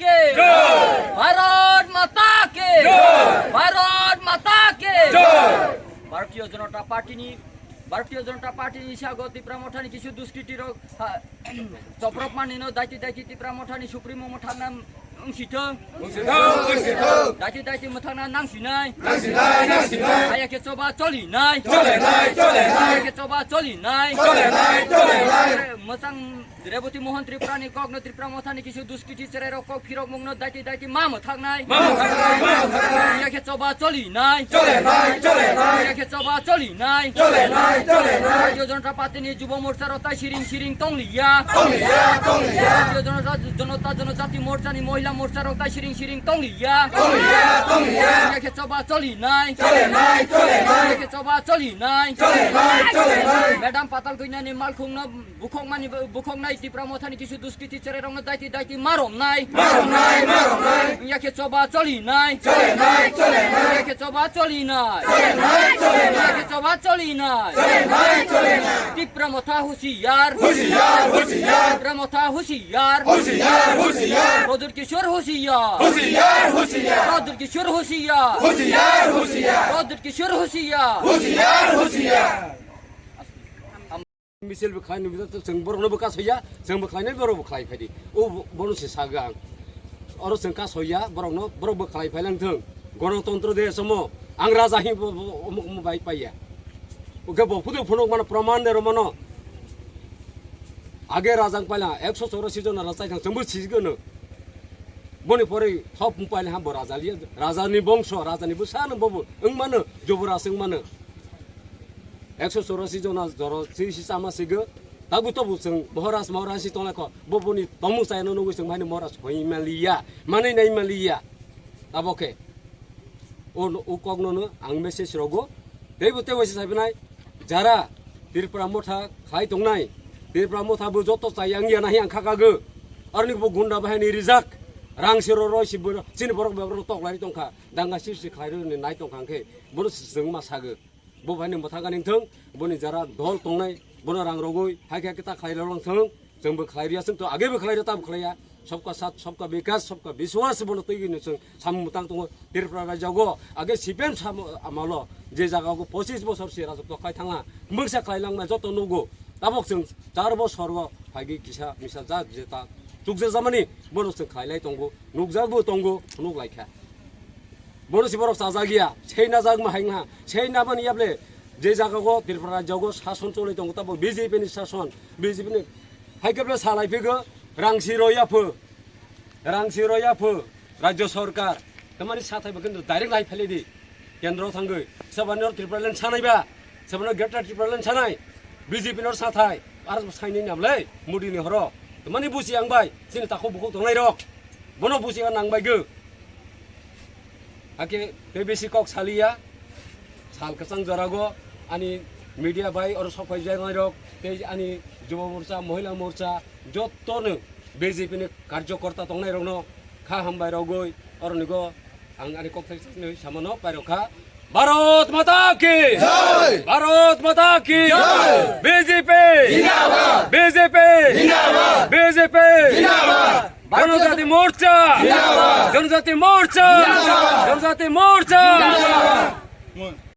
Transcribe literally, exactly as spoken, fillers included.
Jai! Bharat Mata ki! Jai! Bharat Mata ki! Jai! Bharatiya Janata Party ni, Bharatiya Janata Party ni sago Tipra Motha ni kisu duskriti rok ha, choprok mani no daiti daiti Tipra Motha ni Supremo Motha nam wng sithang. Wng sithang, wng sithang. Daiti daiti Motha na nang sinai. Nang sinai, nang sinai. Haya khe choba choli nai. Chole nai, chole nai. Haya khe choba choli nai. Chole nai, chole nai. Mwchang Reboti Mohan Tripura ni kok no Tripura Motha ni kisu duskiti cherai rok kok phirok mung no daiti daiti ma mwthak nai. Ma mwthak nai, ma mwthak nai. Iya khe choba choli nai. Chole nai, chole nai. Iya khe choba choli nai. Chole nai, chole nai. Bharatiya Janata Party ni Jubo Morcha rok tai siring siring tong liya. Tong liya, tong liya. Bharatiya Janata, Janata Janajati Morcha ni Mohila Morcha rok tai siring siring tong liya. Tong liya, tong liya. Iya khe choba choli nai. Chole nai, chole nai. Iya khe choba choli nai. Chole nai, chole nai. Madam Patal Kanya ni malkhung no Bukhok mani, bukhok nai Tipra Motha ni kisu duskiti cherai rok no daiti daiti marom nai. Marom nai, marom nai. Iya khe choba choli nai. Chole nai, chole nai. Iya khe choba choli nai. Chole nai, chole nai. Iya khe choba choli nai. Chole nai, chole nai. Tipra Motha husiar. Husiar, husiar. Tipra Motha husiar. Husiar, husiar. Pradyut Kishore husiar. Husiar, husiar. Pradyut Kishore husiar. Husiar, husiar. Pradyut Kishore husiar. Husiar, husiar. Misil bo khlai nukjak, chwng borokno bo kasoya, chwng bo khlainai, borok bo khlai phai di. O bo-, bono se sago ang. Oro chwng kasoya, borokno, borok bo khlai phai lang thung. Gonotontro de somo, ang raja hi bo, bo, omo, omo bai paiya. Oke bo, phudu phunuk mano, praman de romano. Age raja ang paila, ekso chorasi jon raja thang, chwng bo sijigano. Boni pore thop paila ha bo raja liya, raja ni bongso, raja ni bwsa no bo bo, wng mano, Juboraj wng mano. Ekso chorasi jona joro chisi chama sigo. Tabu tobu chwng Maharaj, Maharaj si tongnai kho. Bo boni tongmung chayano nugwi chwng haino Maharaj hoi maliya. Manwi nai maliya. Abo khe. O, o kokno no ang message rogo. Teibo teibo se saibinai. Jara Tripura Motha khlai tongnai. Tripura Motha bo joto chayang ya nahi ang khakago. Arni bo gunda bahai ni rijak. Rang siro roi si bo chini borok bebrok toklai tongkha. Danga sirsi khlai roni nai tongkha khe. Bono chwng ma sago. Bo bai ni mwthang ani thung, boni jara dol tongnai, bono rang rogwi, hai khe kita khlai rok thung, chwng bo khlai riya, chwng to age bo khlai riya, ta bo khlai ya. Sabka saath, sabka vikas, sabka vishwas bono twi ni chwng samung mwtang tongo. Tripura rajya go age C P M sam amalo, je jaga go pochis bosor se rajotw khai thanga, mungsa khlai langma joto nugo. Tabok chwng char bosor go phaigwi kisa misa ja jeta chukjak jamani, bono chwng khlai lai tongo, nukjak bo tongo, nuk lai kha. Bono si borok chajak ya, sei najak ma hai wngha, sei nabani yable, je jaga go Tripura rajya go sason cholai tongo, tabo B J P ni sason, B J P ni hai khe ble salai phigo, rang si roi ya pho, rang si roi ya pho, rajya sarkar, tamani sathai bo kintu direct lai phele di, kendro thangwi, sabani or Tripura land sanai ba, sabani Greater Tripura land sanai, B J P nor sathai, ar saini namle, Modi ni horo, tamani busi ang bai, sini takhuk bukhuk tongnai rok, bono busi ang nang bai go. Hakhe tei bisi kok saliya, sal kwchang jorago ani media bai oro sok phai jaknai rok tei ani Jubo Morcha, Mohila Morcha, jotono B J P ni karjokorta tongnai rokno kha hambai rogwi oronigo ang ani kok thai samano pairok kha. Bharat Mata ki! Jai! Bharat Mata ki! Jai! B J P! Zindabad! B J P! Zindabad! B J P! Zindabad! Janajati Morcha! Zindabad! Janajati Morcha! Zindabad! Janajati Morcha! Zindabad!